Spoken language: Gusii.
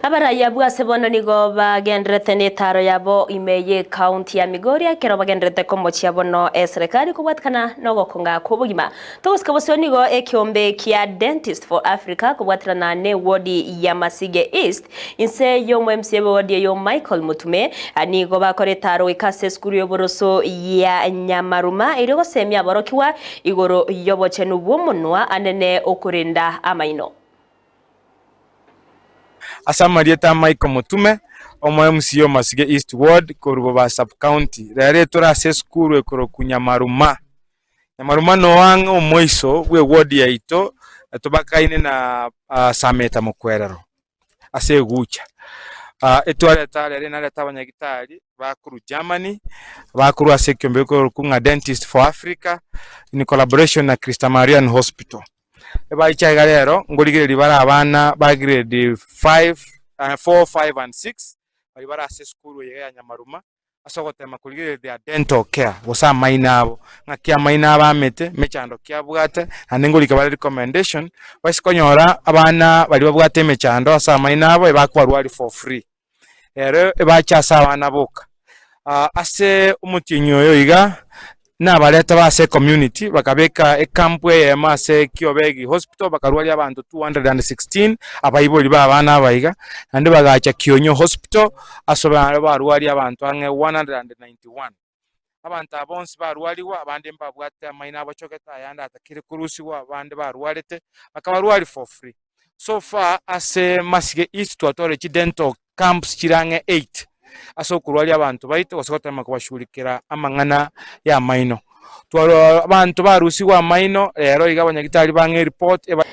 Abarai abwo ase bono nigo bagendererete netaro yabo ime y'ecounty ya Migori ekero bagendererete komochia bono eserekari kobwatikana nogokonga kw'obogima. Togosika bosio nigo ekeombe kia Dentist for Africa kobwaterana n'ewodi ya Masige East inse y'omo MCA bw'ewodi eyo Michael Mutume nigo bakora etaro goika ase esukuru y'oboroso ya Nyamaruma erio gosemia aborokigwa igoro y'obochenu bw'omonwa anene okorenda amaino. Ase amarieta a Michael Mutume, omo MCA o Masige East Ward korwa Boba Sub-County, rero etore ase esukuru ekorokwa Nyamaruma. Nyamaruma noo ang'e omoiso bw'eward yaito tobakaine na Sameta Mokwerero ase egucha. Etwareta rero inareta abanyagitari bakorwa Germany, bakorwa ase ekiombe gekorokwa ng'a Dentist for Africa in collaboration na Christamarian Hospital. Ebaicha iga rero nkorigereria bare abana ba grade 5, 4, 5 and 6 baria bare ase esukuru eye ya Nyamaruma ase ogotema korigereria their dental care gose amaino abo, ng'aki amaino abo amete, mechando ki abwate, naende nkorika bare recommendation baise konyora abana baria babwate emechando ase amaino abo ebakobarwaria for free. Ere ebache ase abana boka. Ase omotienyi oyo iga, nabarete ba ase ecommunity, bakabeka ecamp eyemo ase Kiobegi Hospital, bakarwaria abanto 216, abaibori ba abana aba iga, naende bagacha Kionyo Hospital, ase barwaria abanto ang'e 191. Abanto aba bonsi barwarigwe, abande mbabwate amaino abochogete, ayande atakire korusigwa, abande barwarete, bakabarwaria for free. So far ase Masige East twatwarire chidental camps chire ang'e eight ase okorwaria abanto baito gose gotema kobashughulikera amang'ana y'amaino. Twarora abanto barusigwe amaino, rero iga abanyagitari bang'e ereport eba.